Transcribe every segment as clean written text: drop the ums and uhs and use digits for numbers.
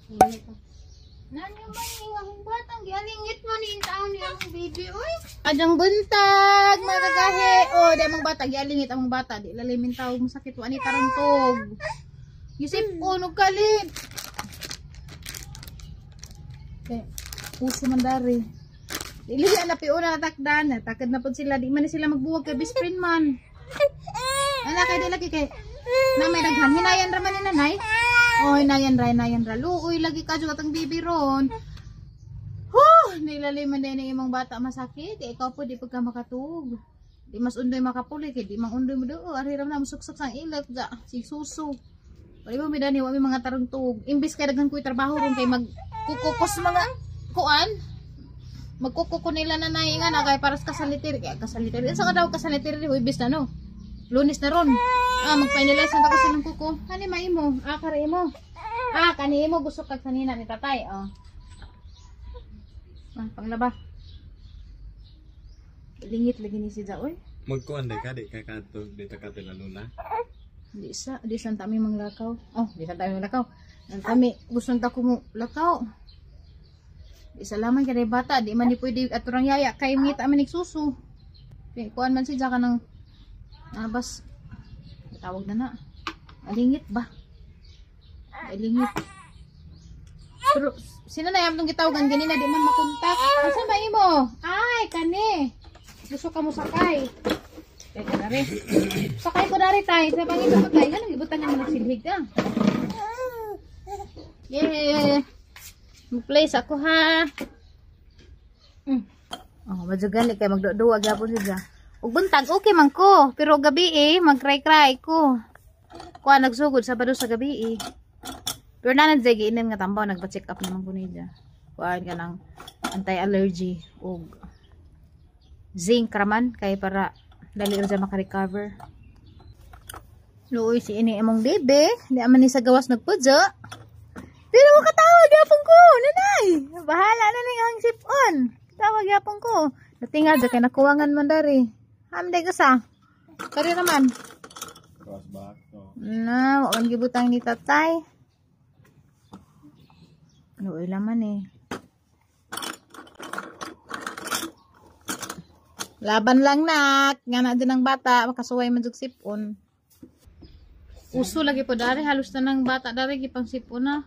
Nanyo man ning akong batang gialingit mo ni taon ni akong baby oy. Adang buntag mga kagahe. Oh, di among bata gialingit among bata di lalimin tawag masakit wa ni tarantog. Isip ko og kalit. Kay uso man dari. Dili na piuna natakdan, natakad na pud sila di man ni sila magbuwag kay best friend man. Ala kay di lagi kay na may daghan hinayan ra man ni nanay. Oh, hinayan ra, hinayan ra. Luoy lagi ka jud atang bibi ron. Huh, nilaliman din ang imong bata masakit. Kay ikaw po di pagka makatug. Di mas undoy makapuli kay di mang undoy mo do. Ari ra na musuksok sang ilap ja si suso. Wala mo midani wa mi mga tarungtug. Imbis kay daghan ko'y trabaho ron kay magkukukos mga kuan. Magkukuko nila nanay nga na kay para sa kasaliter kay kasaliter. Unsa ka daw kasaliter Huwebes na no. Lunes na ron. Ah, magfinalize na ta kasi ng kuko. Hani maimo? Ah, kare imo. Ah, kani imo gusto kag sanina ni tatay, oh. Ah, panglaba. Lingit lagi ni si Jaoy. Magkuan day ka di ka kadto di ta ka lula. Di sa, di sa tami manglakaw. Oh, di sa tami manglakaw. Ang tami gusto ta ko mo lakaw. Di sa lamang kay bata, di man ni pwede aturang yaya kay ngita man susu. Kay kuan man si Jaka ng bas tawag na na. Alingit ba? Alingit. Pero sino na yam tong gitawagan ganina di man makontak. Asa ba imo? Ay, kani. Gusto ka mo sakay. Kay kanari. Sakay ko dari tay. Sa pangita ko tay. Ganun gibutan niya nagsilhig ka. Yeah. Mag-place ako ha. Oh, medyo gali kay magduduwa gyapon siya. Ug buntag okay man ko, pero gabi eh mag-cry-cry ko. Kuha nagsugod Sabado sa gabi eh. Pero nanan jay giinom nga tambaw nagpa-check up naman ko niya. Kuan ka ng anti-allergy ug zinc raman kay para dali ra siya maka-recover. Luoy si ini imong bebe, di man ni sa gawas nagpudyo. Pero mo katawag gyapon ko, nanay. Bahala na ning ang sipon. Tawag gyapon ko. Natinga dyan kay nakuwangan man dari. Hamday ka sa. Kari naman. Cross back to. Na, wa man gibutang ni tatay. Luoy laman eh. Laban lang nak. Nga na din ang bata. Makasuway man jud sipon. Uso lagi po dari. Halos na ng bata dari. Gipang sipon na.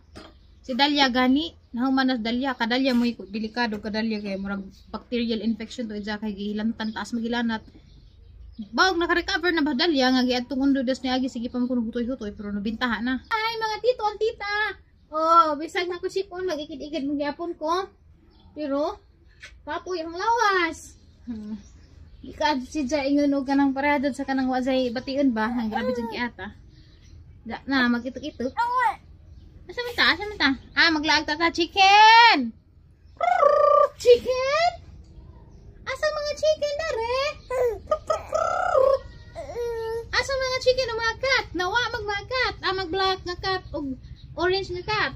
Si Dalia gani. Nahuman na si Dalia. Kadalya mo delikado. Kadalya kay murag bacterial infection to. Ija kay gihilantan. Taas magilanat. Bawag naka-recover na ba Dalia? Nga giadtong undo des ni agi. Sige pa mo kuno hutoy-hutoy. Pero nabintaha na. Ay mga tito ang tita. Oh, bisag na ko sipon. Magikid-ikid magyapon ko. Pero kapoy ang lawas. Di ka si Ja ingon og kanang parehadod sa kanang wazay bation ba? Ang grabe jud kiata. Da na magitok-itok. Asa man ta? Asa man ta? Ah, maglaag ta ta chicken. Chicken? Asa mga chicken dare? Asa mga chicken o mga cat? Nawa mag mga cat. Ah, mag black nga cat og orange nga cat.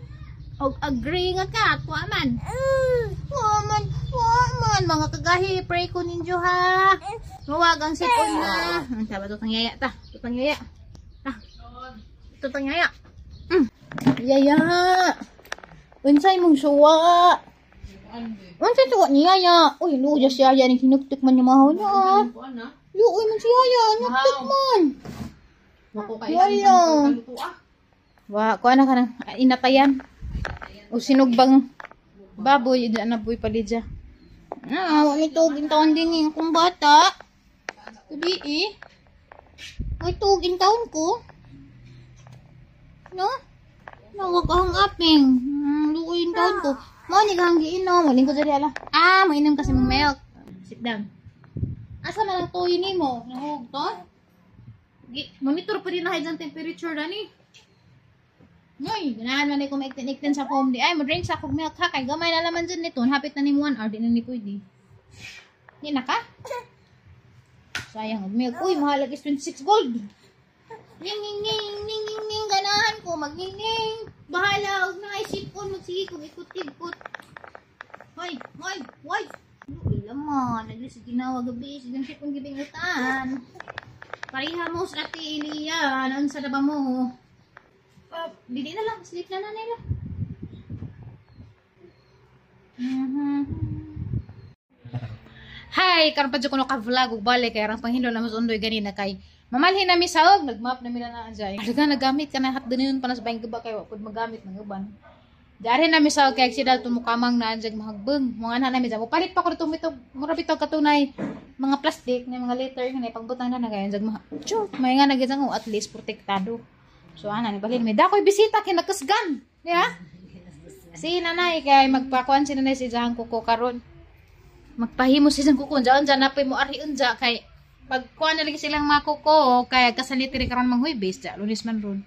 Og a gray nga cat. Wa man. Wa man. Wa man. Mga kagahi, pray ko ninyo ha. Mawag ang sipon na. Ang taba, tutang yaya ta. Tutang yaya. Ta. Tutang yaya. Yaya. Unsay mong suwa? Unsay suwa ni Yaya? Uy, luya si Yaya ni hinuktik man yung mahaw niya. Luoy man si Yaya, hinuktik man. Yaya. Wa, kuha na ka ng inatayan. O sinugbang baboy, diyan na boy palidya. Ah, wa mi tugin taon din eh, akong bata. Gabi eh. May tugin taon ko. No? Nawag ang aping. Luoy yung taon ko. Mo ni kang giinom, wala ko diri ala. Ah, mainom kasi mong milk. Sit down. Asa man ang toy nimo? Nahug to? Monitor pa din na high temperature dani. Noy, ganahan man ko maiktin-iktin sa foam di. Ay, mo drink sa akong milk ha kay gamay na laman dyan nito. Hapit na ni 1 hour di na ni pwede. Di na ka? Sayang og milk. Uy, mahal is 26 gold. Ning ning ning ning ning ning ganahan ko magning. Bahala og naisipon magsige kog ikot-ikot. Hoy, hoy, hoy. Uy, laman, nagli sa ginawa gabi, sige sipon gibingutan. Pareha mo sa Ate Elia, unsa na ba mo? Dili na lang, sleep na na nila. Hi, karon pa jud ko naka-vlog ug balik kay arang panghindo na mas undoy ganina kay mamalhin nami saog nagmap na mila na anjay. Alaga nagamit ka na hat din pa na sa bangko ba kay wa pud magamit ng uban. Dari nami saog kay si dalton mukamang na anjay mahagbeng. Mga na nami mo palit pa ko dito mito mura bitaw katunay mga plastic na mga litter nga ipagbutang na kay anjay mga chok may nga nagyan at least protektado. So ana ni balhin may dakoy bisita kinakasgan. Di ba? Si nanay kay magpakuan si nanay si jahang kuko karon. Magpahimo si jahang kuko unja unja napoy mo ari unja kay pagkuan na lagi silang mga kuko kay kasaniti ri karon manghuybes ja Lunes man ron.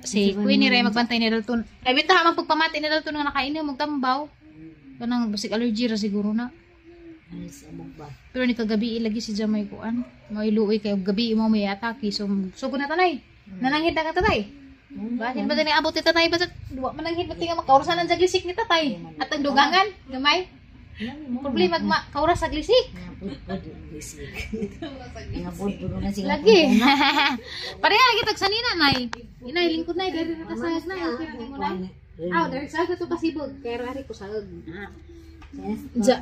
Si Queenie ray magbantay ni Dalton. Kay bitaw man pagpamati ni Dalton nga nakainom og tambaw. Kanang basig allergy ra siguro na. Pero ni kagabi lagi si Jamay kuan. May luoy kay og gabi mo may atake so sugo na tanay. Nananghid na ka tatay. Bakit ba gani abot ni tatay ba duwa mananghid ba tinga makaurasan ang jaglisik ni tatay at ang dugangan gamay. Problema ma kaura sa glisik. Lagi. Pareha lagi tag sanina nay. Inay lingkod nay diri na kasag na okay na nimo nay. Aw diri sa to kasibog kay ari ko saog. Ja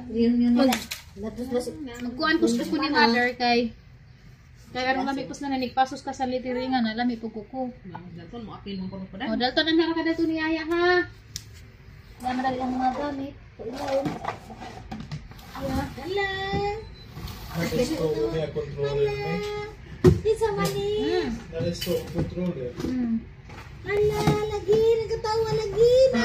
magkuan kus ko ni mother kay kay aron lami pus na nigpasos ka sa litiringan na lami pug kuko. Dalton mo apil mong kuno. O dalton ang hara ka dato ni Yaya ha. Dama dali ang mga gamit. Hala. Adesso kaya controller me. Isa man ni. Adesso controller. Hala, lagi nagkatawa lagi na.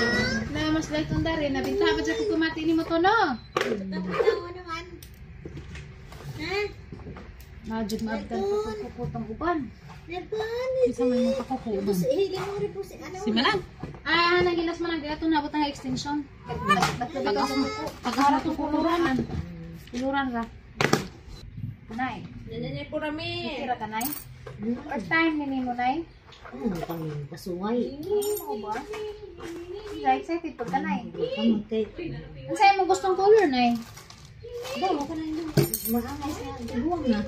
Na mas dalton dari nabinta ba jud kumati ni mo to no. Tawa naman. Ha? Majud maabdan pa kuko tang uban. Dalton. Isa man mo pakuko uban. Hili mo rin po si ano. Si Manan. Ah, nagilas man ang gato na butang extension. Pag-harap tong kuluran. Kuluran ra. Nay. Nanay po rami. Kira ka nay. First time ni mo nay. Ano pang pasuway? Mo ba? Hindi excited pag kanay. Kamatay. Ang sa'yo mo gustong color nay? Ba, wala na yun. Maangay sa tiguang na.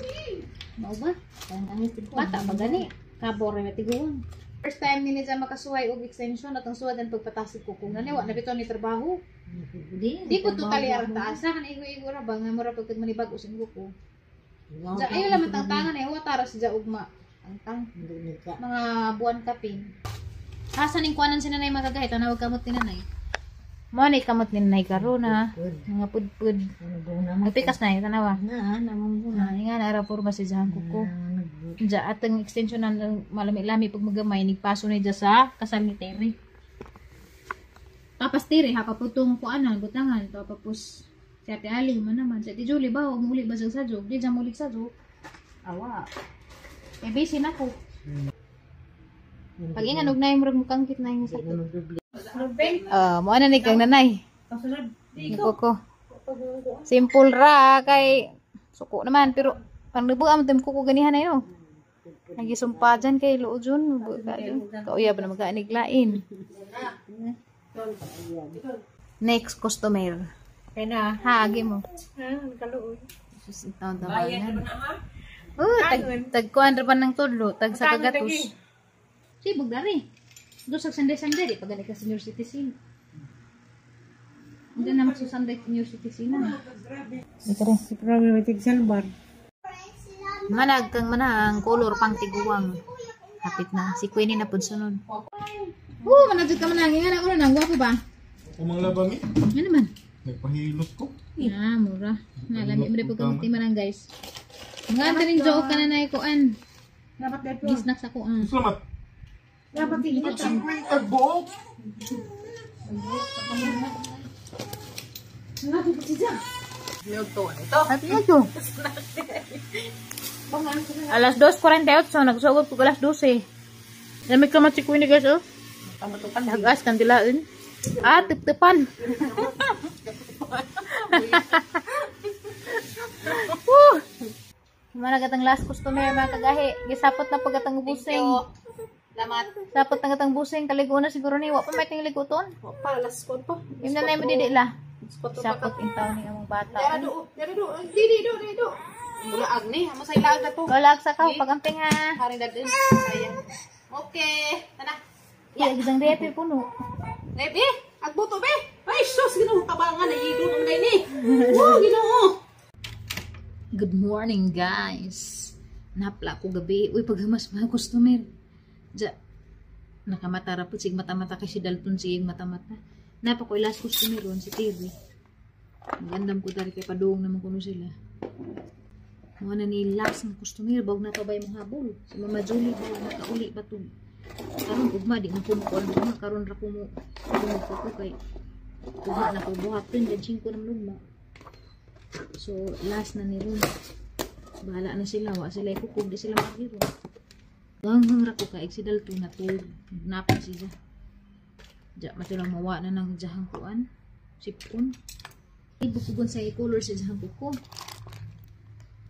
Mao ba? Ang tiguang. Bata pa gani. Kabor na tiguang. First time ni niya makasuway og extension at ang suwad ang pagpatasig ko kung naniwa na bitaw ni trabaho. Di. Di po totally arang taasa kan igo-igo ra ba nga mura pag manibag using ko. Ja ayo lang tangtangan eh wa tara sa ugma. Tangtang mga buwan kapin. Asa ning kuanan si nanay magagahit tanaw kamot ni nanay. Mo ni kamot ni nanay karon ha. Mga pudpud. Nagpikas na tanawa. Na, namang Na nga na ra porma si jahang kuko. Ja atang extension na malami-lami pag magamay nigpaso ni sa kasal ni Terry. Tapas Terry ha paputong kuanan butangan tapos si Ate Ali man naman si Ate Julie ba og muli ba sa jog di ja mulig sa jog. Awa. Eh busy na ko. Pag ingan og nay murag mukangkit na yung sakit. Mo ana ni kang nanay. Ni Coco. Simple ra kay suko naman pero panglubuan mo kuko ganihan na yo. Nagisumpa dyan kay luo dyan. Kauya ba na mag-aaniglain? Next customer. Kaya na. Ha, agi mo. Ha, nagkaluoy. Sus, itaon tabanan. Oh, tagkuan ra pa ng tudlo, tag sa kagatos. Sibog dari. Doon sa Sunday-Sunday, di pa gani ka senior citizen. Hindi na magsusunday senior citizen na. Si problematic salbar. Manag kang manang color pang tiguang. Hapit na. Si Queenie na pud sunod. Oh, manag jud ka manang. Nga na ulo nang gwapo ba? Kumang labang eh. Ano naman? Nagpahilot ko. Ah, mura. Nalami mo rin pag kamuti manang guys. Mga antarin joke ka na na ikuan. Dapat dito. Gisnak sa kuan. Salamat. Dapat ingat. 50 buok. Happy na to. Alas 2:48, nagsugod ko alas 12. Lamig ka si Queenie guys, oh. Hagas, kandilain. Ah, tip-tipan. Woo! Mana gatang last customer mga kagahi. Gisapot na pag gatang busing. Salamat. Sapot na gatang busing. Kaligo na siguro ni. Wa pa may ting liguton. Pa, alas 4 pa. Im na na mo didi la. Sapot in taon ni among bata. Dara do, dara do. Dili do, dili do. Mulaag ni, amo sa ilaag na to. Wala sa ka pagamping ha. Haring dadin. Sayang. Okay, tana. Ya, gisang dito puno. Ready? Agbuto be. Ay, sus, Ginoo kabangan na idol ang day ni. Oh, Ginoo. Good morning, guys. Napla ko gabi. Uy, paghamas mga customer. Ja, nakamata ra po. Sig mata-mata kay si Dalton, sige mata-mata. Napa ko last customer ron, si TV. Magandam ko dari kay padung naman kuno sila. Mga na ni last nga customer, bawag na pa ba yung habol? Si Mama Julie, bawag nakauli ba to? Karon ugma, di na ko mukuan ugma. Karon ra ko mo, ko kay ugma na ko buhatin, dan ko naman ugma. So, last na ni ron. Bahala na sila. Wa sila ikukog. Di sila maghiro. Ganghang ra ko kaig si Dalton na to. Napin siya. Ja, matulang mawa na ng jahang kuan. Sipon. Ay, bukugon sa color sa jahang kuko.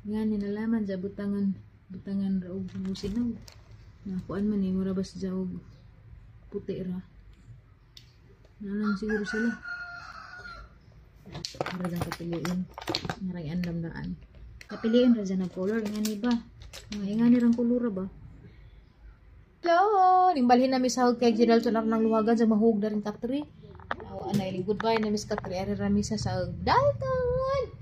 Nga ni nalaman ja butangan butangan ra og musinaw. Na kuan man ni mura bas ja og puti ra. Nalang siguro sila. Para dyan kapiliin. Ngaray andam daan. Kapiliin ra dyan ang color. Nga ni ba? Nga nga ni rang kulura ba? Hello! Nimbalhin na misahog kay Gerald Sonar ng luwagan sa mahug na rin katri. Aw, anay, goodbye na miss katri. Ari rami sa sahog. Dalton!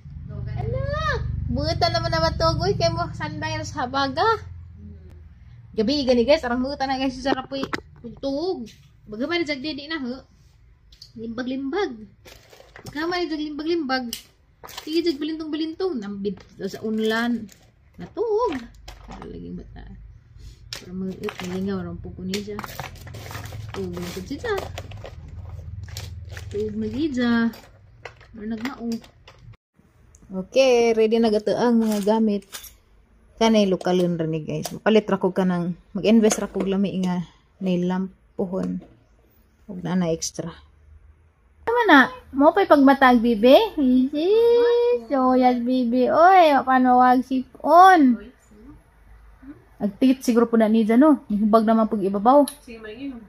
Anak! Buta naman na matugoy kay mo sanday sa habaga. Gabi gani guys, arang buta na guys sa rapoy tugtog. Bagaman jag di na ho. Limbag-limbag. Bagaman jag limbag-limbag. Sige jag balintong-balintong nambit sa unlan. Natuog. Laging bata. Para mag-it, nalingaw, rampog ko niya. Tuog na gud siya. Tuog na gid. Pero nagmao. Okay, ready na gato ang mga gamit. Kanay lokalon ra ni guys. Palit ra ko kanang mag-invest ra kog lami nga nail lamp puhon. Ug na na extra. Tama na, mo pa'y pagmatag, bibi. Yes, so yes, bibi. Oy, paano wag sipon. Agtikit siguro po na ni dyan, no? Hubag naman pag ibabaw. Sige, maligin.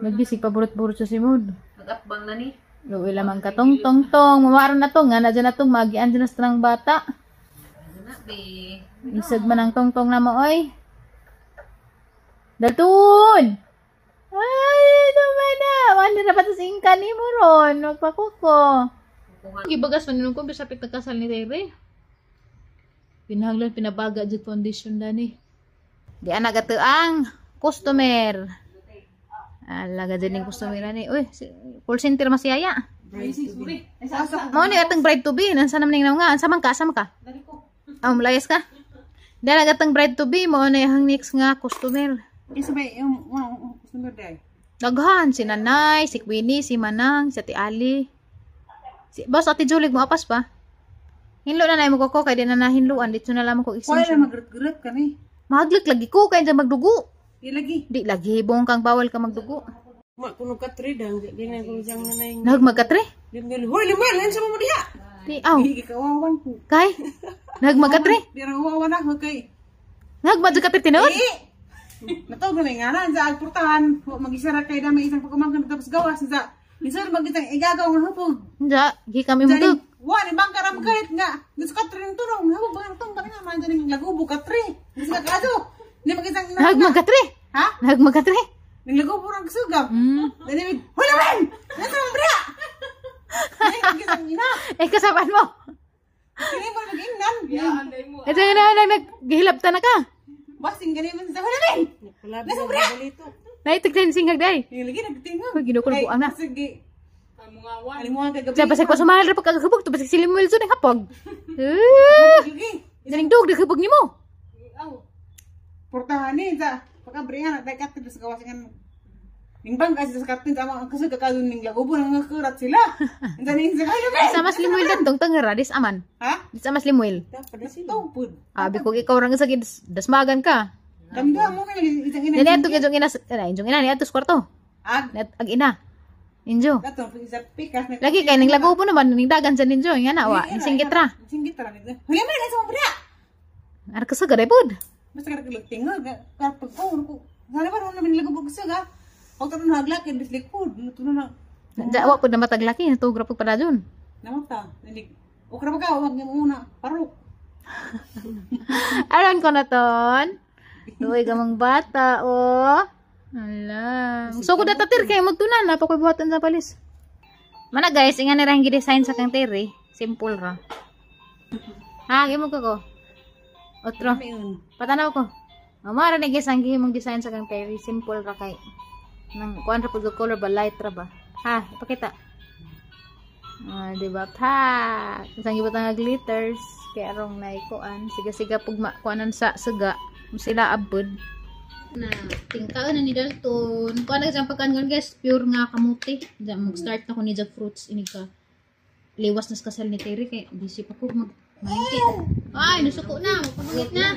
Nagbisig pa burot-burot sa simod. Nag-upbang na ni. Luwi lamang ka tong tong tong. Mamaron na tong. Nga na dyan na tong. Magian dyan na sa tanang bata. Ano na, be? Isag man ang tong tong na mo, oy. Dalton! Ay, naman na. Wala na pa sa singka ni mo ron. Magpakuko. Gibagas man nung kumpisa sapit nagkasal ni Tere. Pinahanglan, pinabaga dyan foundation dani. Di anak ato ang customer. Alaga dyan yung customer ani. Uy, call center masiyaya. Mao ni atong bride to be. Nansa naman ning nga. Ansa man ka? Asa man ka? Ah, malayas ka? Dala atong bride to be. Mao na yung next nga customer. Isa ba yung customer day? Daghan si Nanay, si Queenie, si Manang, si Ate Ali. Si Boss Ate Julie mo apas pa. Hinlo na na mo ko kay di na nahinluan dito na lamang ko Wala na extension. magret-gret ka ni. Mahaglik lagi ko kay dyan magdugo. Di lagi. Di lagi hibong kang bawal ka magdugo. Ma kuno ka tre dang di na ko jang nanay. Nagmagkatre. Limel, hoy limel, ano sa mo diha? Di aw. Di kawawan ko. Kay. Nagmagkatre. Di ra kawawan ako kay. Nagmagkatre tinuod. Eh! Natawag na may ngalan sa agportahan, mag-isara kay dami isang pagkumangkan tapos gawas sa Isar mag-isang igagaw nga hapog. Nja, gi kami mutug. Wa ni bangka ram kahit nga. Gusto ka tre ng turong, hapog bangka tong bangka man dyan ng lagubo ka tre. Gusto ka kaso. Ni mag-isang Nagmagkatre. Ha? Nagmagkatre. Ning lagubo rang sugam. Dani hoy naman. Nasa mo bra. Ni mag-isang ina. Eh kasapan mo. Kini mo mag-ingnan. Ito na nag naghilabta na ka. Basing gani man sa hoy naman. Nasa mo bra. Naitig singag day. Ning lagi nagtingog. Uy, ginukul ko ana. Sige. Alimuan kay gabi. Sa basig ko sumahal ra pagkakabog to basig sila Wilson ang hapog. Eh, Lagi. daning dog naghubog nimo. Portahan ni sa pagkabrihan at dahil sa kawasingan ning bangka sa kapten sa mga kasi kakadun ning lagubo nang ngakurat sila. Unsa ning sa kayo ba? Sa mas limuel datong tangera dis aman. Ha? Dis amas limuel. Dapat tupod. Abi ko ikaw rang sa dasmagan ka. Damda mo kay isang ina. Dili ato kay ina na injong ina ni ato sa kwarto. Ag Net ag ina. Injo. dato isa pikas na. Lagi kay ning lagubo naman ning dagan sa ninjo nga na wa singgit ra. Singgit ra. Huli man sa mga bra. Ar kasagad ay pod. Basta ka nagtingog kapag ko ko. Sana ba ron naman lagubo sa ga? Og taron haglakin bis likod. Tuno na Ja wa pod na mataglaki natugra pud padayon. namata. Nilig. Okra ba ka wag mo una parok. Aron ko na ton. Luoy ka mang bata, oh. Ala. So, kung datatir kayo, magtunan. Napakoy buhatan sa palis. Mana guys, inga na ra ang gi-design sa kang Terry. Simple ra. Ha, gimo ko ko. Otro. Patanaw ko. Mara na guys ang gihimong design sa kang Terry. Simple ra kay. Nang kuan ra pud ko color ba, light ra ba. Ha, ipakita. Ah, di ba? Pa. Isang gibutang nga glitters kay arong naikuan. Siga-siga pug makuanan sa suga. Sila abod. Na tingkaan na ni Dalton. Kuan na siyang pagkaan guys, pure nga kamuti. Diyan mag-start na ko ni jag fruits ini ka. Liwas na sa kasal ni Terry kay busy pa ko mag malingki. Ay, nasuko na, magpahangit na.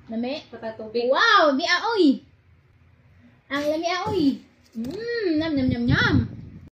Lami. Patatubig. Wow, mi aoy. Ang lami aoy. Nam nam nam nam.